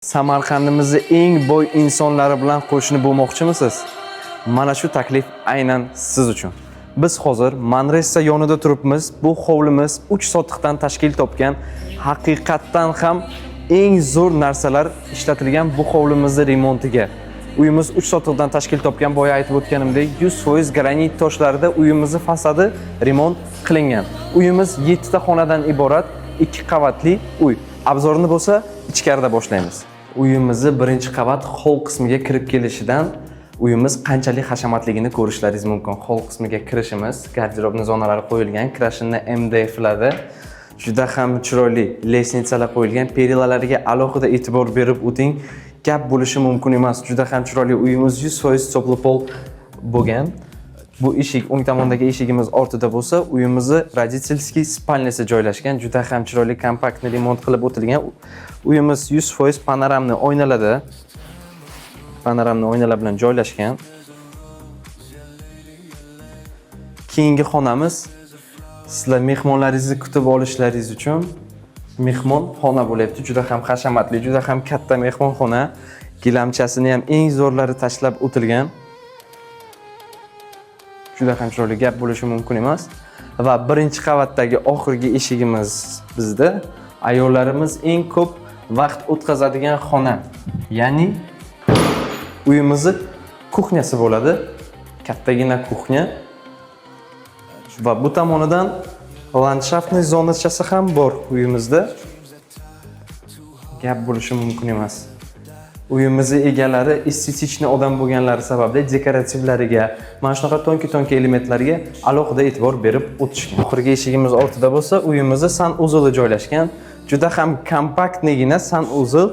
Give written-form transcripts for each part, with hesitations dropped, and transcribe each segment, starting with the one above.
Samarqandimizni eng boy insonlari bilan qo'shni bo'lmoqchimisiz? Mana shu taklif aynan siz uchun. Biz hozir Manresa yonida turibmiz. Bu hovlimiz 3 sotixdan tashkil topgan, haqiqatdan ham eng zo'r narsalar ishlatilgan bu hovlimizni remontiga. Uyimiz 3 sotixdan tashkil topgan, boya aytib o'tganimdek, 100% granit toshlarida uyimizni fasadi remont qilingan. Uyimiz 7 ta xonadan iborat, 2 qavatli uy. Обзор ni bo'lsa ichkarida boshlaymiz. Uyimizni birinchi qavat hol qismiga kirib kelishidan uyimiz qanchalik hashamatligini ko'rishlaringiz mumkin. Hol qismiga kirishimiz, garderobni zonalari qo'yilgan, крашенный MDFlarda juda ham chiroyli лестница lar qo'yilgan, перила larga alohida e'tibor berib o'ting. Gap bo'lishi mumkin emas. Juda ham chiroyli uyimiz 100% теплый пол bo'lgan. Bu eshik, o'ng tomondagi eshigimiz ortida bo'lsa, uyimizni родительский спальня si joylashgan. Juda ham chiroyli, компактный remont qilib o'tilgan. Uyimiz 100% панорамный oynalarda, панорамный oynalar bilan joylashgan. Keyingi xonamiz sizlar mehmonlaringizni kutib olishlaringiz uchun mehmonxona bo'lyapti. Juda ham hashamatli, juda ham katta mehmonxona. Gilamchasini ham eng zo'rlari tashlab o'tilgan. Juda ham chiroyli, gap bo'lishi mumkin emas. Va birinchi qavatdagi oxirgi eshigimiz bizda ayollarimiz eng ko'p vaqt o'tkazadigan xona. Ya'ni uyimizni кухня si bo'ladi. Kattagina кухня. Va bu tomonidan ландшафтный zonachasi ham bor uyimizda. Gap bo'lishi mumkin emas. Uyimizni egalari эстетичный odam bo'lganlari sababli dekorativlariga, mana shunaqa тонкий-тонкий elementlarga alohida e'tibor berib o'tishgan. Oxirgi eshigimiz ortida bo'lsa uyimizni санузел i joylashgan. Juda ham компактный gina санузел.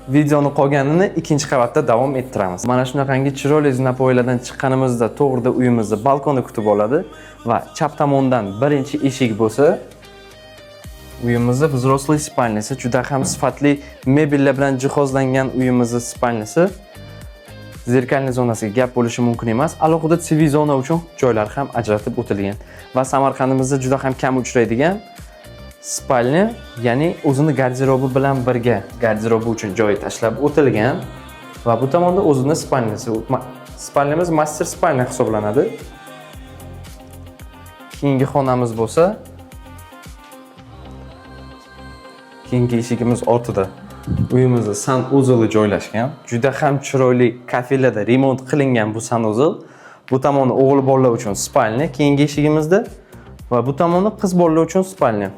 Videoni qolganini ikkinchi qavatda davom ettiramiz. Mana shunaqangi chiroyli zinapoyalardan chiqqanimizda to'g'rida uyimizni balkoni kutib oladi va chap tomondan birinchi eshik bo'lsa uyimizni взрослый спальня si, juda ham sifatli mebellar bilan jihozlangan uyimizni спальня si. Зеркальный zonasiga gap bo'lishi mumkin emas. Alohida TV zona uchun joylar ham ajratib o'tilgan va Samarqandimizda juda ham kam uchraydigan спальня, ya'ni o'zini garderobi bilan birga garderobi uchun joy tashlab o'tilgan va bu tomonda o'zini спальня si. Спальня miz мастер спальня hisoblanadi. Keyingi xonamiz bo'lsa keyingi eshigimiz ortida uyimizda санузел i joylashgan. Juda ham chiroyli kafelada remont qilingan bu санузел. Bu tomoni o'g'il bolalar uchun спальня keyingi eshigimizda va bu tomoni qiz bolalar uchun спальня.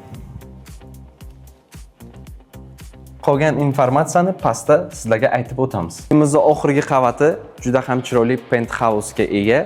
Qolgan informatsiyani pastda sizlarga aytib o'tamiz. Uyimizni oxirgi qavati juda ham chiroyli penthouse ga ega.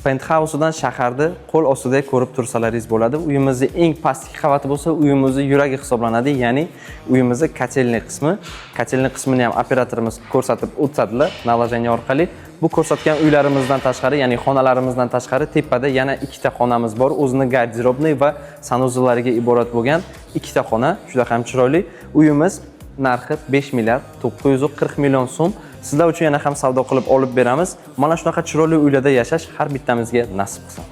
Penthouse'dan shaharni qo'l ostida ko'rib tursalaringiz bo'ladi. Uyimizni eng pastki qavati bo'lsa uyimizni yuragi hisoblanadi, ya'ni uyimizni котельный qismi. Котельный qismini ham operatorimiz ko'rsatib o'tadilar наложение orqali. Bu ko'rsatgan uylarimizdan tashqari, ya'ni xonalarimizdan tashqari tepada yana ikkita xonamiz bor. O'zini гардеробный va санузел lariga iborat bo'lgan ikkita xona, juda ham chiroyli. Uyimiz narxi 5 milliard 940 million so'm. Sizlar uchun yana ham savdo qilib olib beramiz. Mana shunaqa chiroyli uylarda yashash har bittamizga nasib qilsin.